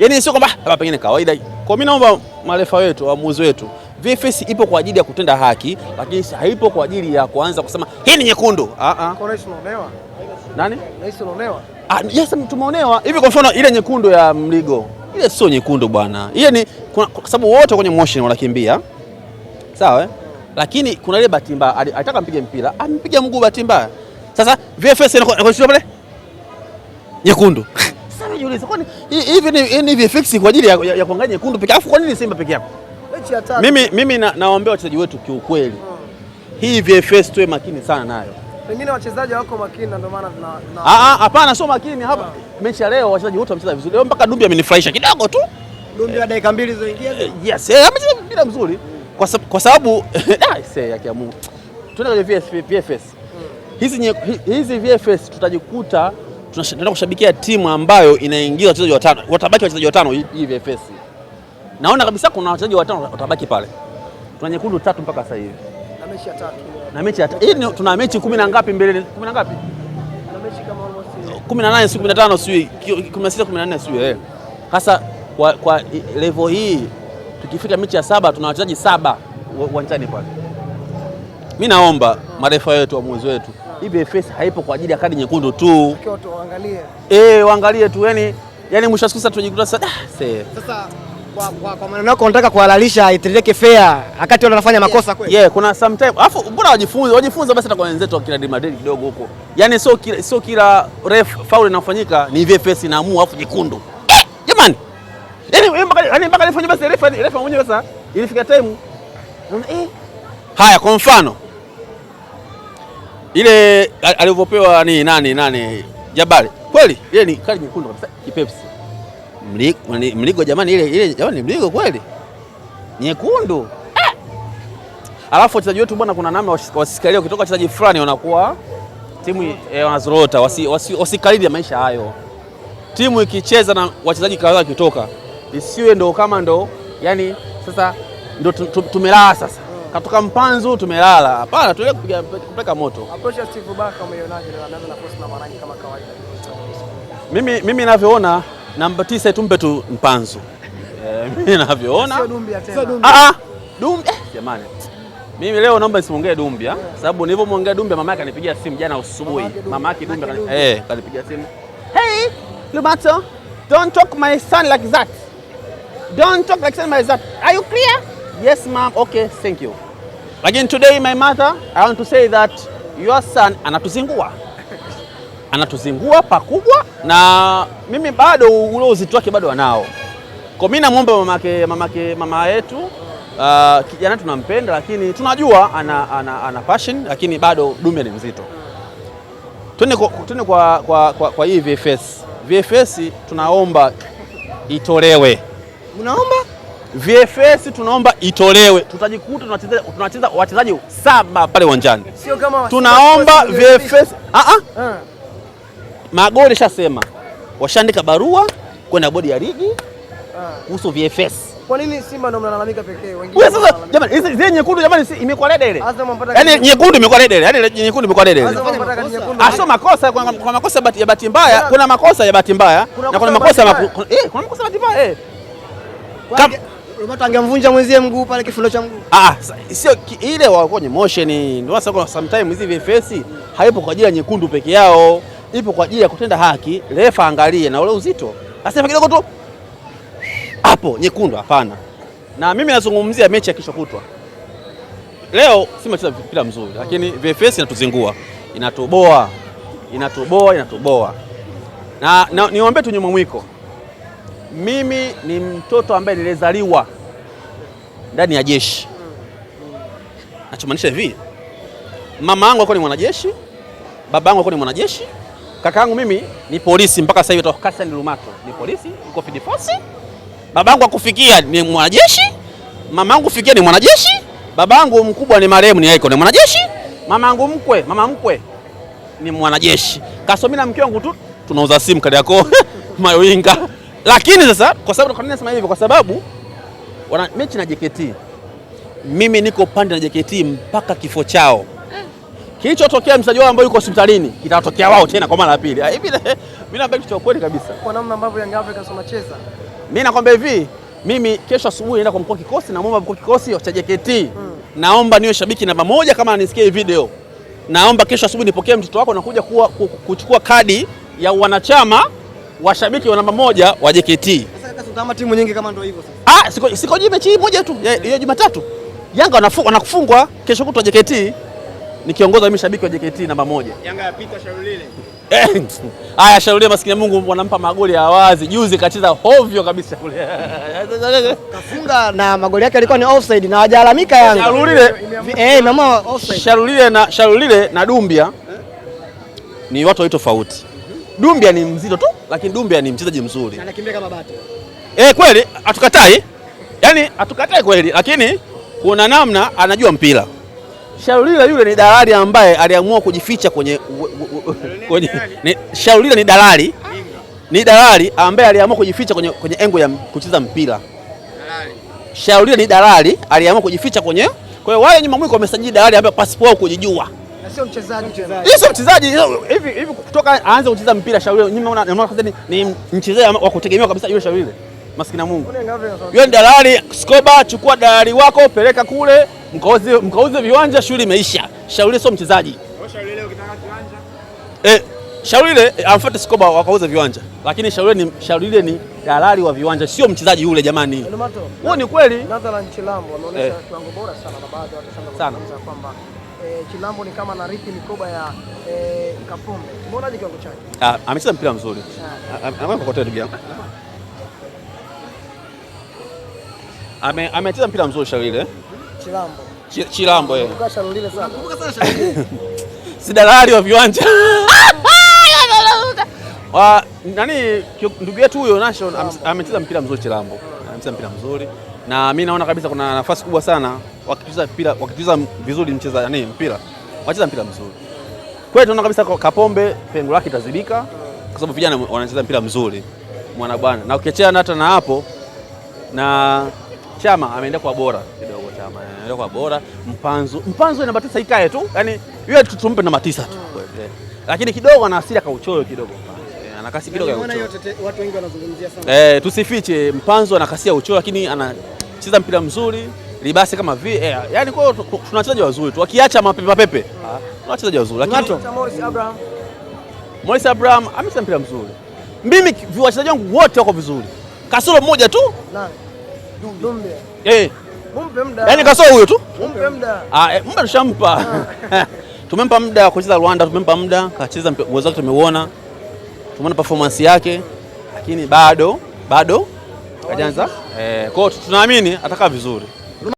Yaani sio kwamba hapa pengine kawaida. Kwa mimi naomba marefa wetu, waamuzi wetu, VFS ipo kwa ajili ya kutenda haki, lakini haipo kwa ajili ya kuanza kusema hii ni nyekundu. Ah ah. Kwa nini unaonewa? Nani? Nahisi unaonewa. Ah, yes, tumeonewa. Hivi kwa mfano ile nyekundu ya Mligo, ile sio nyekundu bwana. Ile ni kwa sababu wote kwenye motion wanakimbia. Sawa eh? Lakini kuna ile bahati mbaya, alitaka mpige mpira, ampiga mguu bahati mbaya. Sasa VFS inakuwa pale nyekundu. Sasa najiuliza kwani hivi ni VFX kwa ajili ya kuangalia nyekundu peke yake? Kwa nini Simba peke yake? Mechi ya tatu. Mimi nawaombea wachezaji wetu kiukweli. Hii VFS tuwe makini sana nayo. Pengine wachezaji wako makini na ndio maana tuna Hapana, sio makini hapa. Mechi ya leo wachezaji wote wamecheza vizuri. Leo mpaka Dumbi amenifurahisha kidogo tu. Dumbi wa dakika mbili zilizoingia. Yes, amecheza mpira mzuri. Kwa sababu ya Mungu. Tunaenda kwenye VFS. Hizi VFS tutajikuta tunaenda kushabikia timu ambayo inaingiza wachezaji watano. Watabaki wachezaji watano hii VFS. Naona kabisa kuna wachezaji watano watabaki pale. Tuna nyekundu tatu mpaka sasa hivi. Na mechi ya tatu. Na mechi ya tatu. Hii tuna mechi 10 na ngapi mbele? 10 na ngapi? Na mechi kama almost 18 si 15 sijui 16 14 sijui. Sasa kwa level hii tukifika mechi ya 7 tuna wachezaji 7 uwanjani pale. Mimi naomba marefa wetu, waamuzi wetu, hii VFS haipo kwa ajili ya kadi nyekundu tu. Waangalie. Waangalie tu yani mwisho wa siku sasa tunajikuta sasa. Sasa kwa maneno yako unataka kuhalalisha itendeke fair wakati wale wanafanya makosa kweli? Yeah, kuna sometime. Alafu mbona wajifunze basi hata kwa wenzetu wa kina Madrid kidogo huko. Yaani sio kila ref foul inafanyika ni VFS inaamua afu nyekundu. Jamani. Yaani mpaka alifanya basi ref mwenyewe sasa ilifika time. Haya kwa mfano ile alivyopewa ni nani Jabari. Kweli ile ni kali nyekundu kabisa kipepsi. Mligo jamani, ile jamani mligo kweli. Nyekundu. Alafu wachezaji wetu bwana, kuna namna wasikalie kutoka wachezaji fulani wanakuwa timu wanazorota, wasikaribia maisha hayo. Timu ikicheza na wachezaji kadhaa kitoka, isiwe ndo kama ndo yani sasa ndo tumelala sasa. Katoka mpanzu tumelala. Hapana, tuendelee kupiga kupeka moto. Approach ya Steve Barker umeionaje leo? Anaanza na force na Marangi kama kawaida. Mimi ninavyoona namba 9 tumpe tu Mpanzu. Mimi ninavyoona. Sio Dumbia tena. Dumbia jamani. Mimi leo naomba nisimuongee Dumbia sababu nilipomwongea Dumbia mama yake kanipigia simu jana asubuhi. Mama yake Dumbia kanipigia simu. Hey, Lumato, don't talk my son like that. Don't talk like son like that. Are you clear? Yes, ma'am. Okay, thank you. Again today my mother, I want to say that your son anatuzingua. Anatuzingua pakubwa na mimi bado ule uzito wake bado anao. Kwa mimi namuomba mama yetu, kijana tunampenda lakini tunajua ana passion lakini bado Dume ni mzito. Twende kwa hii VFS. VFS tunaomba itolewe. Unaomba? VFS tunaomba itolewe. Tutajikuta tunacheza wachezaji 7 pale uwanjani. Sio kama tunaomba VFS. Magoli shasema. Washaandika barua kwenda bodi ya ligi kuhusu VFS. Kwa nini Simba ndio mnalalamika pekee? Wengine sasa jamani, hizi zile nyekundu jamani, si imekuwa red ile. Yaani nyekundu imekuwa red ile. Yaani nyekundu imekuwa red ile. Sio makosa, kuna makosa ya bahati mbaya, kuna makosa ya bahati mbaya na kuna makosa kuna makosa ya bahati mbaya. Roberto angemvunja mwenzie mguu pale kifundo cha mguu. Sio ile wako kwenye motion. Ndio sasa sometimes hizi VFS haipo kwa ajili ya nyekundu peke yao, ipo kwa ajili ya kutenda haki. Refa angalie na ule uzito. Asema kidogo tu hapo nyekundu, hapana. Na mimi nazungumzia mechi ya kesho kutwa. Leo Simba cheza mpira mzuri lakini VFS inatuzingua, inatoboa. Na niombe tu nyuma mwiko. Mimi ni mtoto ambaye nilizaliwa ndani ya jeshi. Nachomaanisha hivi, mama yangu alikuwa ni mwanajeshi, baba yangu alikuwa ni mwanajeshi, kaka yangu mimi ni polisi mpaka sasa hivi toka Hassan Lumato ni polisi, yuko Field Force. Baba yangu akufikia ni mwanajeshi, mama yangu kufikia ni mwanajeshi, baba yangu mkubwa ni marehemu ni Aiko ni mwanajeshi, mama yangu mkwe, mama mkwe ni mwanajeshi. Kasomi na mke wangu tu tunauza simu kali yako Mawinga. Lakini sasa kwa sababu kwa nini nasema hivyo? Kwa sababu wana mechi na JKT. Mimi niko pande na JKT mpaka kifo chao. Kilichotokea mchezaji wao ambaye yuko hospitalini kitatokea wao tena kwa mara ya pili. Hivi mimi naomba kitu cha kweli kabisa. Kwa namna ambavyo Young Africans wanacheza, Mimi nakwambia hivi, mimi kesho asubuhi naenda kwa mkuu wa kikosi, namuomba mkuu wa kikosi cha JKT. Naomba niwe shabiki namba moja kama anisikia hii video. Naomba kesho asubuhi nipokee mtoto wako na kuja kuchukua kadi ya wanachama wa shabiki wa namba moja wa JKT. Sasa kaka, kama timu nyingi kama ndio hivyo sasa. Ah, siko mechi moja tu ya Jumatatu. Yanga wanakufungwa kesho kutwa JKT. Nikiongoza mimi shabiki wa JKT namba moja. Yanga yapita Sharulile. Haya, Sharulile maskini Mungu wanampa magoli ya wazi. Juzi kacheza hovyo kabisa kule. Kafunga na magoli yake yalikuwa ni offside na hajalalamika Yanga. Sharulile Imeamua offside. Sharulile na Dumbia ni watu wawili tofauti. Dumbia ni mzito tu, lakini Dumbia ni mchezaji mzuri. Anakimbia kama bata. Kweli hatukatai. Yaani hatukatai kweli, lakini kuna namna anajua mpira. Sharulile yule ni dalali ambaye aliamua kujificha kwenye Sharulile ni dalali. Ni dalali ambaye aliamua kujificha kwenye engo ya kucheza mpira. Sharulile ni dalali aliamua kujificha kwenye. Kwa hiyo wale nyuma mwiko wamesajili dalali ambaye pasipo wao kujijua. Na sio mchezaji tena. Yeye sio mchezaji hivi kutoka aanze kucheza mpira Sharulile nyuma unaona ni mchezaji wa kutegemewa kabisa yule Sharulile. Maskini Mungu. Yule ni dalali. Skoba, chukua dalali wako peleka kule mkauze viwanja, shughuli imeisha. Sharulile sio mchezaji. Sharulile ukitaka kiwanja. Sharulile amfuate Skoba wakauze viwanja. Lakini Sharulile ni dalali wa viwanja, sio mchezaji yule jamani. Huo ni kweli. Nathan Chilambo ameonyesha kiwango bora sana na baadhi ya watu sana kuzungumza kwamba Chilambo ni kama anarithi mikoba ya Kapombe. Umeonaje kiwango chake? Amecheza mpira mzuri. Anakwenda ndugu yangu. Amecheza mpira mzuri Sharulile. Chilambo. Chilambo yeye. Kumbuka Sharulile sana. Kumbuka sana Sharulile. Si dalali wa viwanja. Nani ndugu yetu huyo Nation amecheza mpira mzuri Chilambo. Amecheza mpira mzuri. Na mimi naona kabisa kuna nafasi kubwa sana wakicheza mpira, wakicheza vizuri mcheza nani mpira. Wacheza mpira mzuri. Kwa hiyo tunaona kabisa Kapombe pengo lake itazibika kwa sababu vijana wanacheza mpira mzuri. Mwana bwana. Na ukiachana hata na hapo na Chama ameenda kwa bora kidogo. Chama ameenda kwa bora. Mpanzu namba 9 ikae tu. Yaani yule tumpe namba 9 tu. Lakini kidogo ana hasira ka uchoyo kidogo. Ana kasi kidogo ya uchoyo. Watu wengi wanazungumzia sana. Tusifiche Mpanzu ana kasi ya uchoyo lakini anacheza mpira mzuri. Libasi kama vi, yaani kwa hiyo tuna wachezaji wazuri tu. Wakiacha mapepe. Tuna wachezaji wazuri. Lakini Morris Abraham amecheza mpira mzuri. Mimi wachezaji wangu wote wako vizuri. Kasoro mmoja tu. Nani? Dumbia. Mumpe muda. Yaani kasoro huyo tu. Mumpe muda. Muda tushampa. Tumempa muda wa kucheza Rwanda, tumempa muda, kacheza uwezo wake tumeuona. Tumeona performance yake, lakini bado hajaanza. Kwa hiyo tunaamini atakaa vizuri.